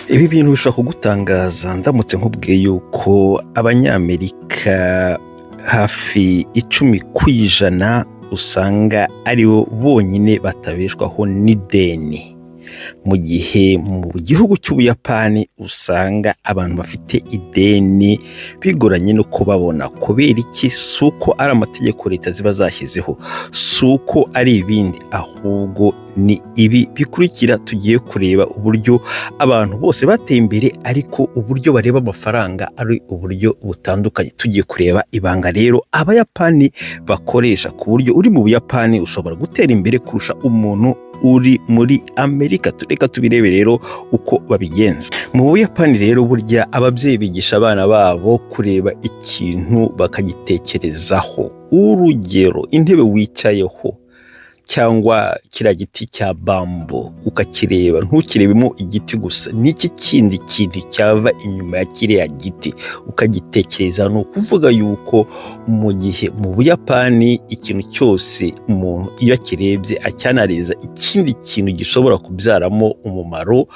Ibi bintu bishobora kugutangaza ndamutse nkubwiye yuko Abanyamerika hafi 10% usanga aribo bonyine batabeshwaho n'ideni, mu gihe mu gihugu cy'Ubuyapani usanga abantu bafite ideni bigoranye no kubabona. Kubera iki? Si uko ari amategeko leta ziba zashyizeho, si uko ari ibindi, ahubwo ni ibi bikurikira. Tugiye kureba uburyo abantu bose bateye imbere, ariko uburyo bareba amafaranga ari uburyo butandukanye. Tugiye kureba ibanga rero Abayapani bakoresha, ku buryo uri mu Buyapani ushobora gutera imbere kurusha umuntu uri muri Amerika. Reka tubirebe rero uko babigenza. Mu Buyapani rero, burya ababyeyi bigisha abana babo kureba ikintu bakagitekerezaho. Urugero, intebe wicayeho cyangwa kiriya giti cya bamboo, ukakireba, ntukirebemo igiti gusa, n'iki kindi kintu cyava inyuma ya kiriya giti ukagitekereza. Ni ukuvuga yuko mu gihe mu Buyapani ikintu cyose umuntu iyo akirebye acyanariza ikindi kintu gishobora kubyaramo umumaro.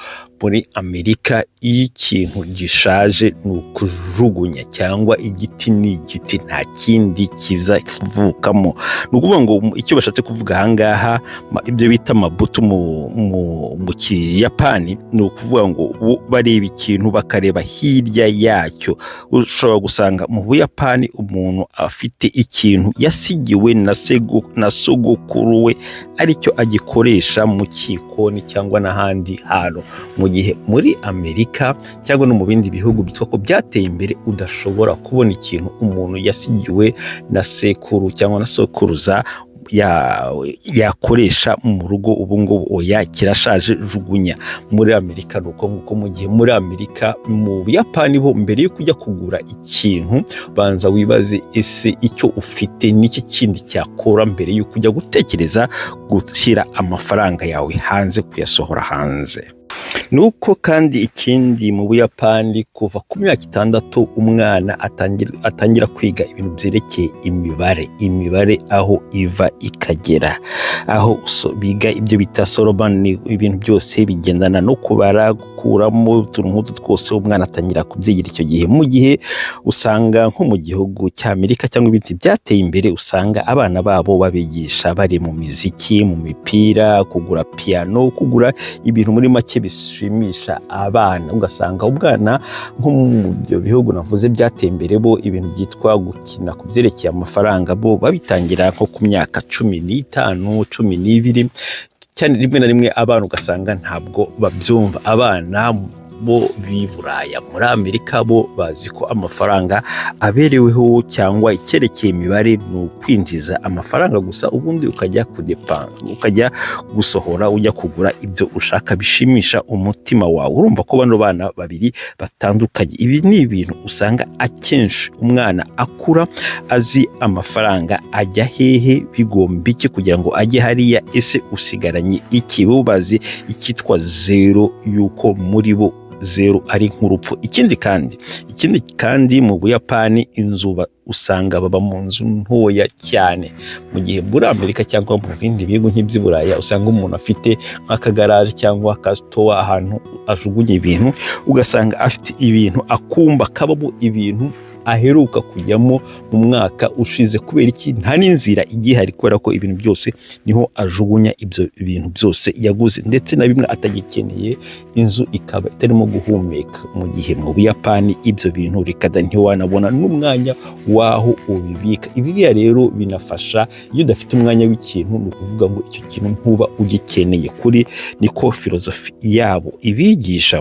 Muri Amerika iyo ikintu gishaje ni ukujugunya, cyangwa igiti ni igiti, nta kindi kiza kuvukamo. Ni ukuvuga ngo icyo bashatse kuvuga aha ngaha, ibyo bita amabuto mu Kiyapani, ni ukuvuga ngo bareba ikintu bakareba hirya yacyo. Ushobora gusanga mu Buyapani umuntu afite ikintu yasigiwe na sogokuru we, aricyo agikoresha mu gikoni cyangwa n'ahandi hantu, mu gihe muri Amerika cyangwa no mu bindi bihugu byitwa ko byateye imbere udashobora kubona ikintu umuntu yasigiwe na sekuru cyangwa na sokuruza yakoresha mu rugo ubu ngubu. Oya, kirashaje, jugunya. Muri Amerika ni uko nguko. Mu gihe muri Amerika, mu Buyapani bo mbere yo kujya kugura ikintu banza wibaze: ese icyo ufite n'iki kindi cyakora, mbere yo kujya gutekereza gushyira amafaranga yawe hanze, kuyasohora hanze. Nuko kandi ikindi, mu Buyapani kuva ku myaka 6 umwana atangira kwiga ibintu byerekeye imibare, imibare aho iva ikagera, aho biga ibyo bita soroban, ni ibintu byose bigendana no kubara, gukuramo, utuntu nk'utu twose umwana atangira kubyigira icyo gihe. Mu gihe usanga nko mu gihugu cy'Amerika cyangwa ibindi byateye imbere, usanga abana babo babigisha bari mu miziki, mu mipira, kugura piyano, kugura ibintu muri make bishimisha abana. Ugasanga ubwana nko mu byo bihugu navuze byateye imbere, bo ibintu byitwa gukina ku byerekeye amafaranga bo babitangira nko ku myaka 15, 12 cyane. Rimwe na rimwe abana ugasanga ntabwo babyumva. Abana bo b'i Buraya, muri Amerika, bo bazi ko amafaranga abereweho cyangwa icyerekeye imibare ni ukwinjiza amafaranga gusa, ubundi ukajya kudepa, ukajya gusohora, ujya kugura ibyo ushaka bishimisha umutima wawe. Urumva ko bano bana babiri batandukanye. Ibi ni ibintu usanga akenshi umwana akura azi amafaranga ajya hehe, bigomba iki kugira ngo ajye hariya, ese usigaranye iki? Bo bazi icyitwa zero, yuko muri bo zero ari nk'urupfu. Ikindi kandi mu Buyapani inzu usanga baba mu nzu ntoya cyane, mu gihe muri Amerika cyangwa mu bindi bihugu nk'iby'i Buraya usanga umuntu afite nk'akagaraje cyangwa akasitowa, ahantu ajugunya ibintu, ugasanga afite ibintu, akumba kabamo ibintu aheruka kujyamo mu mwaka ushize. Kubera iki? Nta n'inzira igihari, kubera ko ibintu byose niho ajugunya, ibyo bintu byose yaguze ndetse na bimwe atagikeneye, inzu ikaba itarimo guhumeka. Mu gihe mu Buyapani ibyo bintu rikada, ntiwanabona n'umwanya w'aho ubibika. Ibiriya rero binafasha, iyo udafite umwanya w'ikintu ni ukuvuga ngo icyo kintu ntuba ugikeneye. Kuri niko filozofi yabo ibigisha.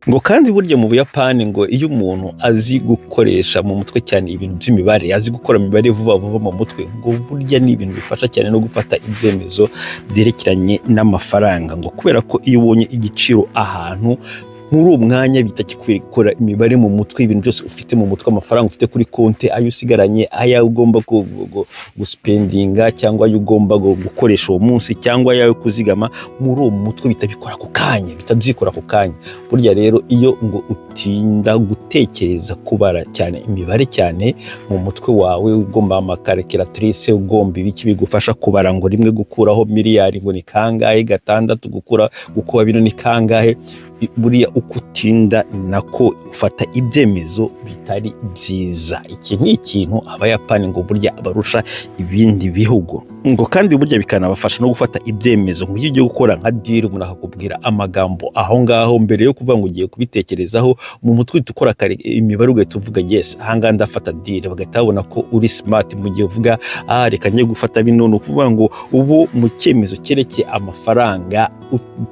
Ngo kandi burya mu Buyapani ngo iyo umuntu azi gukoresha mu mutwe cyane ibintu by'imibare, azi gukora imibare vuba vuba mu mutwe, ngo burya ni ibintu bifasha cyane no gufata ibyemezo byerekeranye n'amafaranga, ngo kubera ko iyo ubonye igiciro ahantu muri uwo mwanya bitakikora imibare mu mutwe, ibintu byose ufite mu mutwe, amafaranga ufite kuri konti, ayo usigaranye, ayo ugomba guspendinga cyangwa ayo ugomba gukoresha uwo munsi cyangwa ayo kuzigama, muri uwo mutwe bitabikora ako kanya, bitabyikora ako kanya. Burya rero iyo ngo utinda gutekereza, kubara cyane imibare cyane mu mutwe wawe, ugomba ama calculatrice, ugomba ibiki bigufasha kubara, ngo rimwe gukuraho miliyari ngo ni kangahe, gatandatu gukura gukuba bino ni kangahe. Buriya uko utinda nako ufata ibyemezo bitari byiza. Iki ni ikintu Abayapani ngo burya barusha ibindi bihugu, ngo kandi burya bikanabafasha no gufata ibyemezo. Nk'iyo ugiye gukora nka deal, umuntu akakubwira amagambo aho ngaho, mbere yo kuvuga ngo ugiye kubitekerezaho mu mutwe, uhita ukora kare imibare, ugahita uvuga: "Yes, aha ngaha ndafata deal." Bagahita babona ko uri smart. Mu gihe uvuga: "Ah, reka njye gufata bino", ni ukuvuga ngo ubu mu cyemezo cyerekeye amafaranga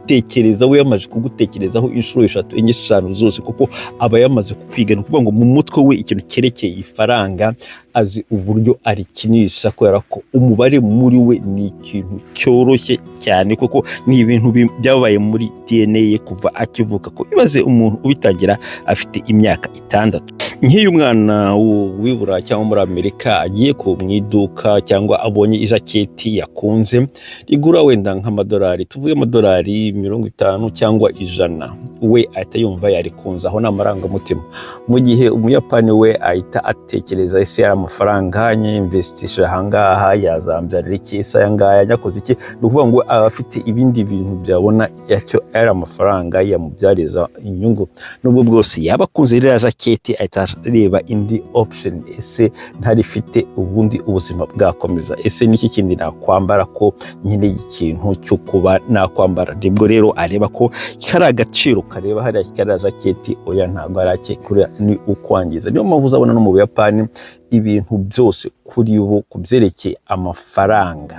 utekereza, we yamaze kugutekerezaho inshuro eshatu, enye, eshanu zose, kuko aba yamaze kukwiga. Ni ukuvuga ngo mu mutwe we ikintu cyerekeye ifaranga azi uburyo arikinisha, kubera ko umubare muri we ni ikintu cyoroshye cyane, kuko ni ibintu byabaye muri DNA ye kuva akivuka. Ko ibaze umuntu ubitangira afite imyaka 6. Nk'iyo umwana w'i cyangwa muri Amerika agiye ku mu iduka cyangwa abonye ijaketi yakunze rigura wenda nk'amadolari, tuvuge amadolari 50 cyangwa 100, we ahita yumva yarikunze, aho ni amarangamutima. Mu gihe Umuyapani we ahita atekereza: "Ese yari amafaranga nyinvestisha ahangaha yazambyarira iki? Ese aya ngaya nyakoze iki?" Ni ukuvuga ngo aba afite ibindi bintu byabona yacyo ari amafaranga yamubyariza inyungu. Nubwo bwose yaba akunze ririya jaketi, ahita areba indi option: "Ese ntarifite ubundi ubuzima bwakomeza? Ese n'iki kindi nakwambara, ko nkeneye ikintu cyo kuba nakwambara?" Nibwo rero areba ko kari agaciro, kareba hariya kariya jaketi: "Oya, ntabwo ari ake, kuriya ni ukwangiza." Niyo mpamvu uzabona no mu Buyapani ibintu byose kuri bo ku byerekeye amafaranga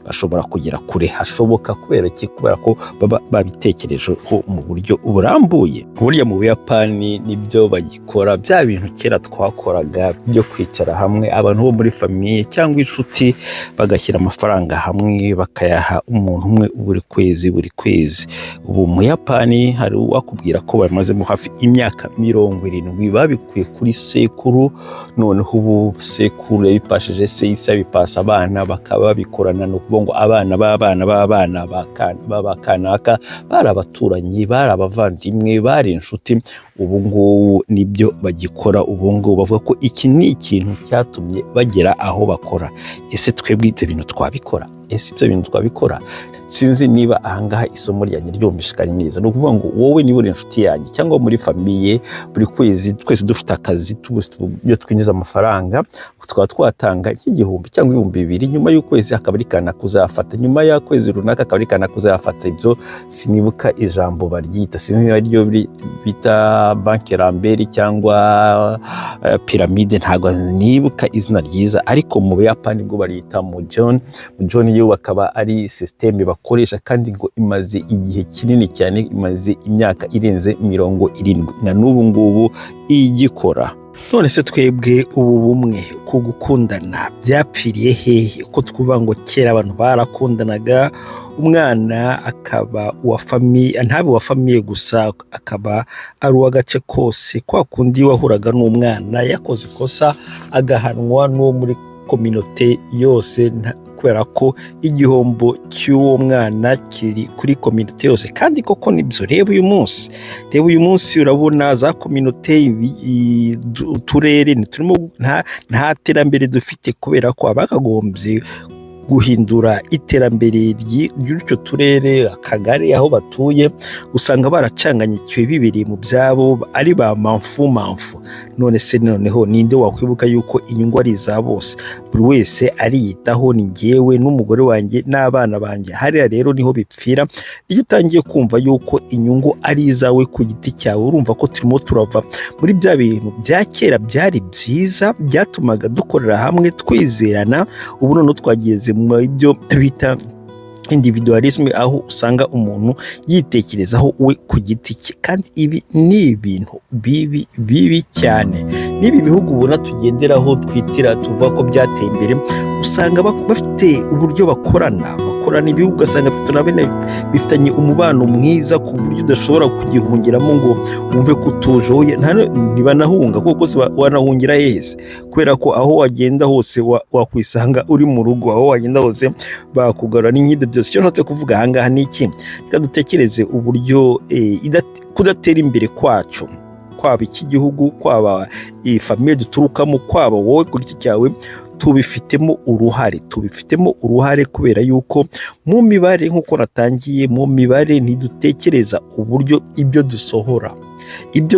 bashobora kugera kure hashoboka. Kubera iki? Kubera ko baba babitekerejeho mu buryo burambuye. Burya mu Buyapani nibyo bagikora bya bintu kera twakoraga byo kwicara hamwe, abantu bo muri famille cyangwa inshuti, bagashyira amafaranga hamwe, bakayaha umuntu umwe buri kwezi buri kwezi. Ubu mu Buyapani hari uwakubwira ko bamazemo hafi imyaka 70, babikuye kuri sekuru. Noneho ubu sekuru yabipashije se, isi abipasa abana, bakaba babikorana. Ni ukuvuga ngo abana b'abana b'abana b'abakanaka bari abaturanyi, bari abavandimwe, bari inshuti. Ubu ngubu nibyo bagikora. Ubu ngubu bavuga ko iki ni ikintu cyatumye bagera aho bakora. Ese twebwe ibyo bintu twabikora? Ese ibyo bintu twabikora? Sinzi niba ahangaha isomo ryanjye ryumvikanye neza. Ni ukuvuga ngo wowe niba uri inshuti yanjye cyangwa muri famille, buri kwezi twese dufite akazi, iyo twinjiza amafaranga tukaba twatanga nk'igihumbi cyangwa 2000, nyuma y'ukwezi akaba ari kana kuzafata, nyuma y'akwezi runaka akaba ari kana kuzafata. Ibyo sinibuka ijambo baryita, sinzi niba ryo bita banque Lambert cyangwa piramide, ntabwo nibuka izina ryiza, ariko mu Buyapani bwo baryita mujon. Mujon yo bakaba ari système bakoresha, kandi ngo imaze igihe kinini cyane, imaze imyaka irenze 70 na n'ubu ngubu igikora. None se twebwe ubu bumwe ku gukundana byapfiriye hehe, ko twuvuga ngo kera abantu barakundanaga, umwana akaba uwa famille, ntabe uwa famille gusa, akaba ari uw'agace kose? Kwa kundi wahuraga n'umwana yakoze ikosa, agahanwa n'uwo muri communauté yose, kubera ko igihombo cy'uwo mwana kiri kuri communauté yose. Kandi koko nibyo. Reba uyu munsi, reba uyu munsi, urabona za communauté, uturere ntiturimo, nta terambere dufite, kubera ko abakagombye guhindura iterambere ry'utwo turere, akagari, aho batuye, usanga baracanganyikiwe, bibereye mu byabo, ari ba mamfu mamfu. None se noneho ninde wakwibuka yuko inyungu ari iza bose? Buri wese ariyitaho: "Ni njyewe n'umugore wanjye n'abana banjye." Hariya rero niho bipfira, iyo utangiye kumva yuko inyungu ari izawe ku giti cyawe. Urumva ko turimo turava muri bya bintu bya kera byari byiza, byatumaga dukorera hamwe, twizerana. Ubu noneho twageze mu byo bita individualisme, aho usanga umuntu yitekerezaho we ku giti cye. Kandi ibi ni ibintu bibi, bibi cyane. N'ibi bihugu ubona tugenderaho, twitira, tuvuga ko byateye imbere, usanga bafite uburyo bakorana. Ibihugu ugasanga bitatu na bine bifitanye umubano mwiza, ku buryo udashobora kugihungiramo ngo wumve ko utuje. Oya, ntibanahunga, kuko se wanahungira hese? Kubera ko aho wagenda hose wakwisanga uri mu rugo, aho wagenda hose bakugarura n'inkindi byose. Icyo nshatse kuvuga ahangaha ni iki? Reka dutekereze uburyo kudatera imbere kwacu, kwaba iki gihugu, kwaba iyi famille duturukamo, kwaba wowe ku giti cyawe. Tubifitemo uruhare, tubifitemo uruhare kubera yuko mu mibare, nk'uko natangiye, mu mibare ntidutekereza uburyo ibyo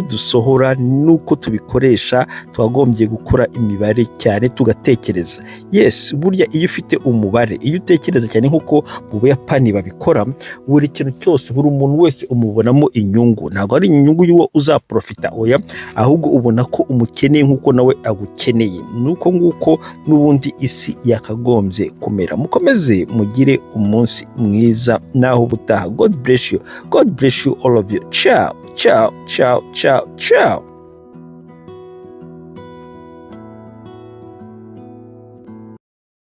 dusohora n'uko tubikoresha. Twagombye gukora imibare cyane, tugatekereza. Yes, burya iyo ufite umubare, iyo utekereza cyane nk'uko mu Buyapani babikora, buri kintu cyose, buri muntu wese umubonamo inyungu. Ntabwo ari inyungu y'uwo uzaprofita, oya, ahubwo ubona ko umukeneye nk'uko nawe agukeneye. Ni uko nguko n'ubundi isi yakagombye kumera. Mukomeze mugire umunsi mwiza, naho ubutaha. God bless you, God bless you, all of you. Ciao, ciao, ciao, ciao, ciao.